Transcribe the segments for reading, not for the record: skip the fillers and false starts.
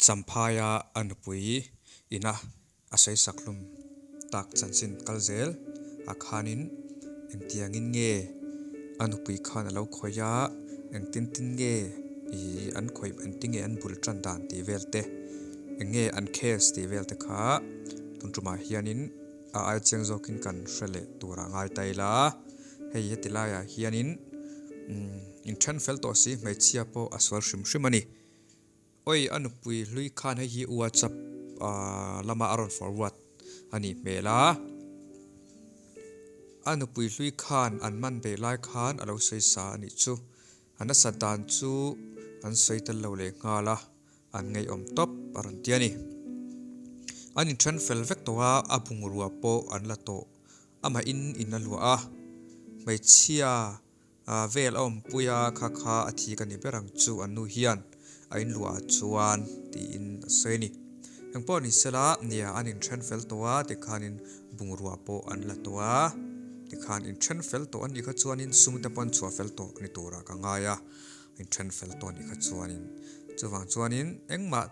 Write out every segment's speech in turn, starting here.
Champhaia a nupui ina a sawisak hlum tak chanchin kal zel a khanin engtiangin nge a nupui khan a lo khawih a, engtin tin nge ih an khawih engtin nge an bul tan dan tih vel te eng nge an case tih vel te kha tun tumah hianin a ai chiang zawkin kan hre leh tur a ngai ta ila hei heti laiah hianin umm inthen fel tawh si hmeichhia pawh a sual hrim hrim a ni. Oi a nupui hlui khan hei hi WhatsApp lama a rawn forward a nih hmel a, a nupui hlui khan an man beh lai khan a lo sawi sa a nih chu. A nasat dan chu an sawi tel lo leh nghal a, an ngaihawm tawp a rawn ti a ni. An inthen fel vek tawh a, a bungrua pawh an la tawh. Amahin in a luah a, hmeichhia Vel a awmpui a, kha kha a thi ka ni ber ang chu an nu hian a inluah ah chuan tiin a sawi a ni. Engpawh ni sela, nia an inthen fel tawh a, tikhanin bungrua pawh an la tawh a, tikhan inthen fel tawh a nih kha chuanin sum te pawh an chhuah fel tawh ni turah ka ngai a, inthen fel tawh a nih kha chuanin. Chuvang chuanin engmah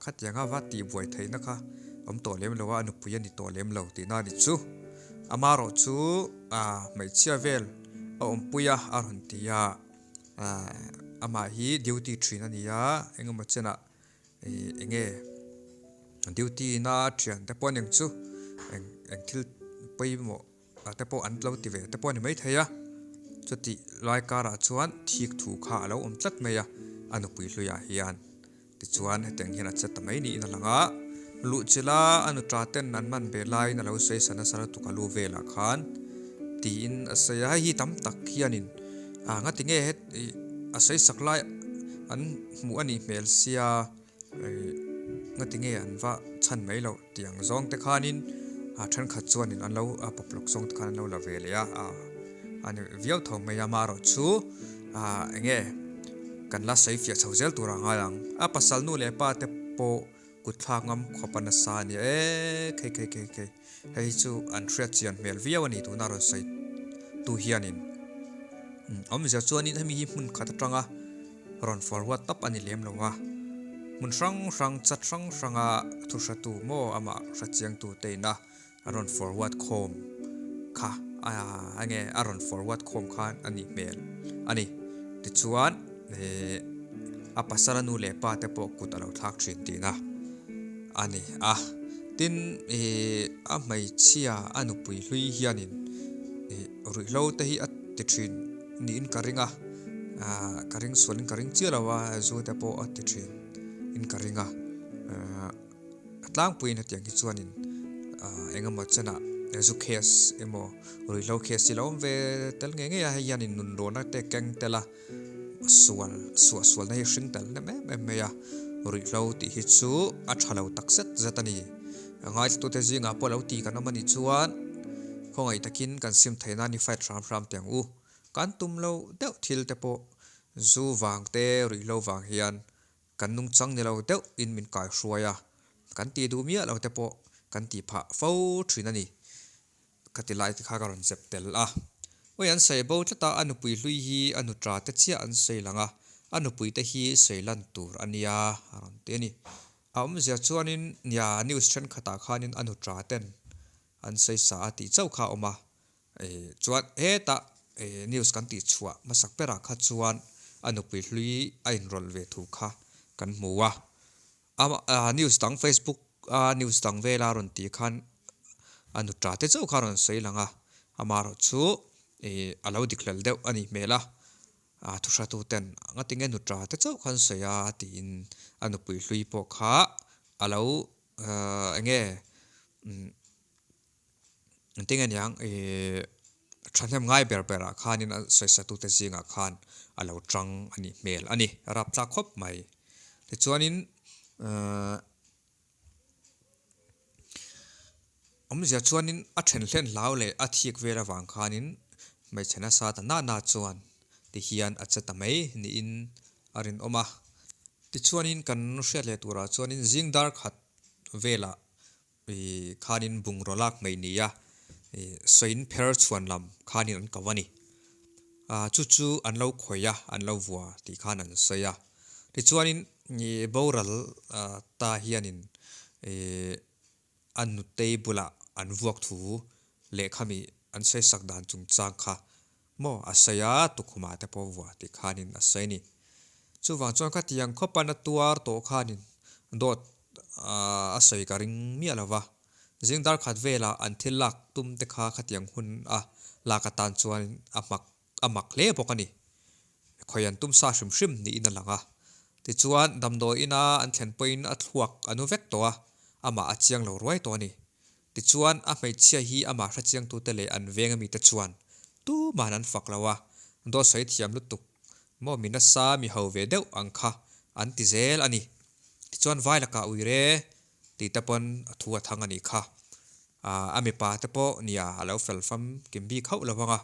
Khatianga va tihbuai theihna kha awm tawh lem lo a, a nupui a ni tawh lem lo tihna a ni chu. Amaherawh chu hmeichhia vel a awmpui a, a rawn ti a, amah hi duty thin a ni a, engemaw chenah eng nge duty na thian te pawh a ni ang chu, eng thil pawimawh te pawh an lo ti ve te pawh a ni maithei a, chutih lai karah chuan thik thu kha a lo awm tlat mai a, a nupui hluiah hian tichuan hetiang hian a che ta mai niin a lang a, luhchilha a nuta ten an man ve laiin a lo sawi sa nasa lutuk a lu velah khan tiin a sawi a, hei hi tam tak hianin ah ngati nge ih a sawi sak lai an hmuh a nih hmel sia. Ngati nge an va chhan mai loh tih ang zawng te khanin a thenkhat chuanin an lo a pawp lawk zawng te khan an lo la ve leh a, a ni viau tho mai a amaherawhchu eng nge kan la sawi fiah chho zel tur a ngai ang. A pasal nu leh pa te pawh kut thlak ngam khawp a nasa a nia e khei khei khei khei. Hei hi chu an hriat chian hmel viau a ni tuna rawn sawi tu hianin awmzia chuanin hemi hi hmun khat atanga rawn forward tawp a ni lem lo a, hmun hrang hrang chat hrang hranga thu hratu maw amah hre chiangtu te ina an rawn forward khawm kha a nge a rawn forward khawm khan a nih hmel a ni. Tichuan ih a pasala nu leh pa te pawh kut a lo thlak thin tihna a ni a. Tin ih a hmeichhia a nupui hlui hianin ih ruihhlo te hi a ti thin niin ka ring a, ah ka ring sualin ka ring chiah lo a, zu te pawh a ti thin in ka ring a. A tlangpuiin hetiang hi chuanin ah eng emaw chenah zu case emaw ruihhlo case hi a lo awm ve tel ngei ngei a, hei hianin nunrawnna te keng tel a. Sual, suah sualna hi hring tel nem em em mai a, ruihhlo tih hi chu a tha lo tak zet zet a ni. A ngaithlatute zingah pawh lo ti kan awm a nih chuan khawngaih takin kan sim theih nan i fight hram hram teh ang u. Kan tum lo deuh thil te pawh zu vang te ruihhlo vang hian kan nungchang ni lo deuh in min kaihruai a, kan tih duh miah lo te pawh kan tih phah fo thin a ni. Ka ti lai te kha ka rawn zep tel a. Awi an sawi bo tlat a, a nupui hlui hi a nutra te chiah an sawi lang a, a nupui te hi sawi lan tur a nia a rawn ti a ni. A awmzia chuanin nia news thenkhatah khanin a nutra ten an sawi sa a tih chauh kha a awm a, chuan hetah news kan tih chhuah hmasak berah kha chuan a nupui hlui a inrawlh ve thu kha kan hmu a. A news dang Facebook a news dang vela rawn tih khan a nuta te chauh kha a rawn sawi lang a, amaherawh chu ih a lo dik hlel deuh a nih hmel a, a thuhratu ten ngatinge nuta te chauh kha an sawi a tiin a nupui hlui pawh kha a lo eng nge umm. Engtin nge niang ih thahnem ngai ber berah khanin a sawisatute zingah khan a lo tang a nih hmel a ni, a rap tlak khawp mai. Tichuanin ehh awmzia chuanin a then hlen hlau leh a thik vel avang khanin hmeichhe nasa ta na na chuan tihian a che ta mai niin a rinawm a. Tichuanin kan hriat leh turah chuanin zing dar khat velah Ih khanin bungraw lak mai nia ih sawiin pher chhuan lam khanin an ko a ni. Ah chu chu an lo khawih a, an lo vua tih khan an sawi a. Tichuanin boral ta hianin a nutei bulah an vuak thu leh khami an sawisak dan chungchang kha maw a sawi a, tukhumah te pawh vuah tih khanin a sawi a ni. Chuvang chuan khatiang khawpan a tuar tawh khanin dawt a sawi ka ring miah lo va, zing dar khat velah an thil lak tum te kha khatiang hun a lak atan chuan a hmak a mak hle bawk a ni. Khawi an tum sa hrim hrim niin a lang a. Tichuan damdawi ina an thlen pawhin a thluak a nu vek tawh a, amah a chiang lo ruai tawh a ni. Tichuan a hmeichhia hi amah hrechiangtute leh an veng amite chuan tuman an fak lo a, dawt sawi thiam lutuk maw mi nasa mi ho ve deuh ang kha an ti zel a ni. Tichuan vai lakah uire tih te pawn a thu a thang a nih kha. A mipa te pawh nia a lo fel fam kim bik hauh lo vang a,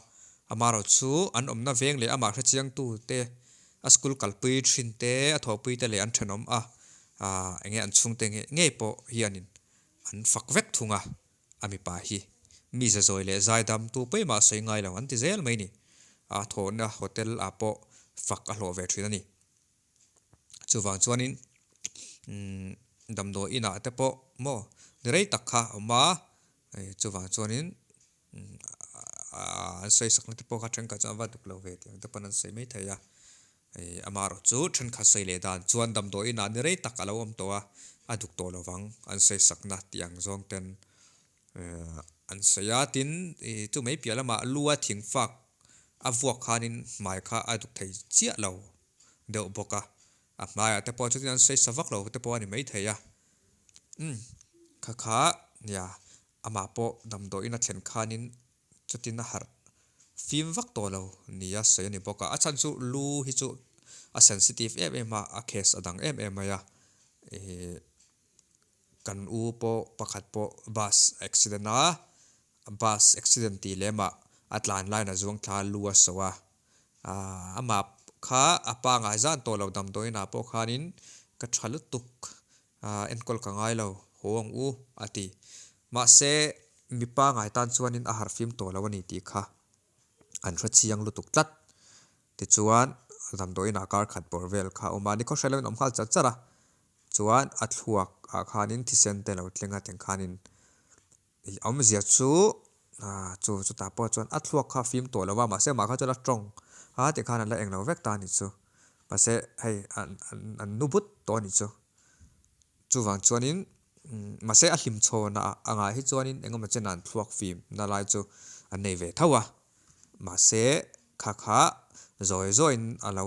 amaherawh chu an awmna veng leh amah hrechiangtu te, a school kalpui thin te, a thawhpui te leh an thenawm a, enge an chhungte ngei pawh hianin an fak vek thung a, a mipa hi mi zazawi leh zaidam tu pawimah sawi ngai lo an ti zel mai ni. A thawhna hotel ah pawh fak a hlawh ve thin a ni. Chuvang chuanin damdawi inah te pawh maw ni rei tak kha a awm a, chuvang chuanin an sawi sakna te pawh kha thenkhat chuan a va duk lo ve tih ang te pawn an sawi mai thei a. Amaherawh chu thenkhat sawi leh dan chuan damdawi inah ni rei tak a lo awm tawh a, a duk tawh lovang an sawi sakna tih ang zawng ten an sawi a. Tin, chu mai piah lamah lu a thing fak a vuak khanin hmai kha a duk thei chiah lo deuh bawk a, a hmaiah te pawh chutin an sawi sa vak lo te pawh a ni maithei a. Umm, kha kha nia amah pawh damdawiin a thlen khanin chutin a harh fim vak tawh lo nia sawi a ni bawk a. A chhan chu lu hi chu a sensitive em em a, a case a dang em em mai a, ihh kan u pawh pakhat pawh bus accident a, bus accident tih lemah a tlan laiin a zuang thla a lu a so a, Aaa a map kha a pangai zan tawh lo damdawiin ah pawh khanin ka tha lutuk aaa enkawl ka ngai lo haw ang u a ti. Mahse mi pangai tan chuanin a harhfim tawh lo a ni tih kha an hre chiang lutuk tlat. Tichuan damdawiin ah kar khat bawrh vel kha a awm a, ni khaw hre loin a awm nghal char char a. Chuan a thluak ah khanin thisen te lo thleng a teng khanin Ih awmzia chu ah chu chutah pawh chuan a thluak kha fim tawh lo a mahse amah kha chuan a tawng a tikhan an la englo vek ta a ni chu mahse hei an an an nu but tawh a ni chu chuvang chuanin mahse a hlim chhawn ah angah hi chuanin engemaw chen an thluak fim na lai chu an nei ve tho a mahse kha kha zawi zawiin a lo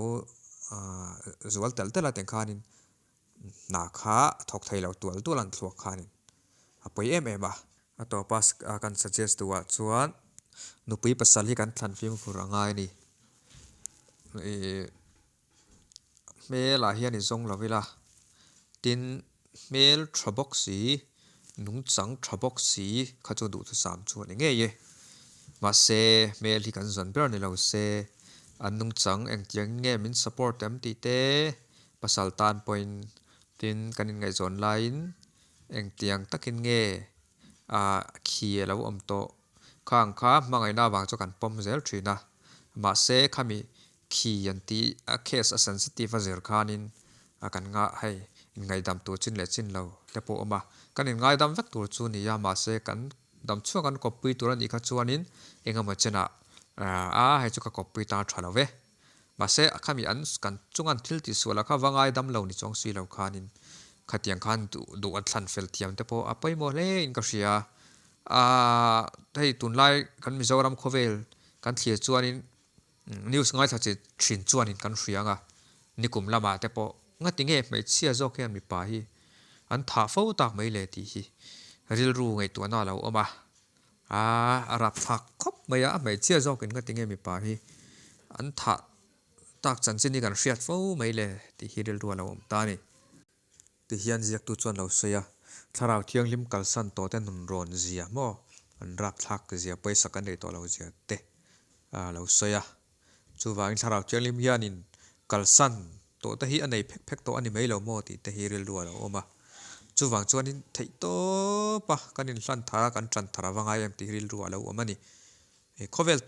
ah zual telh telh a tikhanin Hna kha a thawk thei lo tual tual an thluak khanin a pawi em em a. A tawpa kan suggest duh ah chuan nupui pasal hi kan thlan fimkhur a ngai a ni. Ih hmel ah hian i zawng lo ila tin hmel tha bawk si nungchang tha bawk si kha chu duhthusam chu a ni ngei e. Mahse hmel hi kan zawn ber ni lo se an nungchang engtiang nge min support em tih te Pasal tan pawhin tin kan inngaihzawn laiin engtiang takin nge ah khi a lo awm tawh. Khang kha hmangaihna avang chu kan pawm zel thin a. Mahse khami khi an tih a case a sensitive a zir khanin a kan ngah hei inngaidam tur chin leh chin lo te pawh a awm a. Kan inngaidam vek tur chu ni a mahse kan dam chhuak an kawppui tur a nih kha chuanin engemaw chenah a hei chu ka kawppui tan tha lo ve. Mahse, a khami an kan chungan thil tih sual a kha va ngai dam lo ni chuang si lo khanin khatiang khan duh duh an thlan fel thiam te pawh a pawimawh hle in ka hria. Aaa hei tunlai kan Mizoram khawvel kan thlir chuanin news ngaithla chi thin chuanin kan hria ang a, nikum lamah te pawh ngati nge hmeichhia zawk hian mipa hi an thah fo tak mai le tih hi rilru ngaihtuahna a lo awm a. A a rapthlak khawp mai a, a hmeichhia zawkin ka ti nge mipa hi an thah tak chanchin hi kan hriat fo mai le tih hi rilru a lo awm ta a ni. Ti hian ziaktu chuan lo sawi a, thlarau thianghlim kalsan tawh te nun rawn zia maw an rapthlak zia pawisa kan nei tawh lo zia te a lo sawi a. Chuvangin thlarau thianghlim hianin kalsan tawh te hi a nei phek phek tawh a ni mai lo maw tih te hi rilru a lo awm a. Chuvang chuanin theih tawp a kan inhlan thar a, kan tan thar a va ngai em tih hi rilru a lo awm a ni. Khawvel.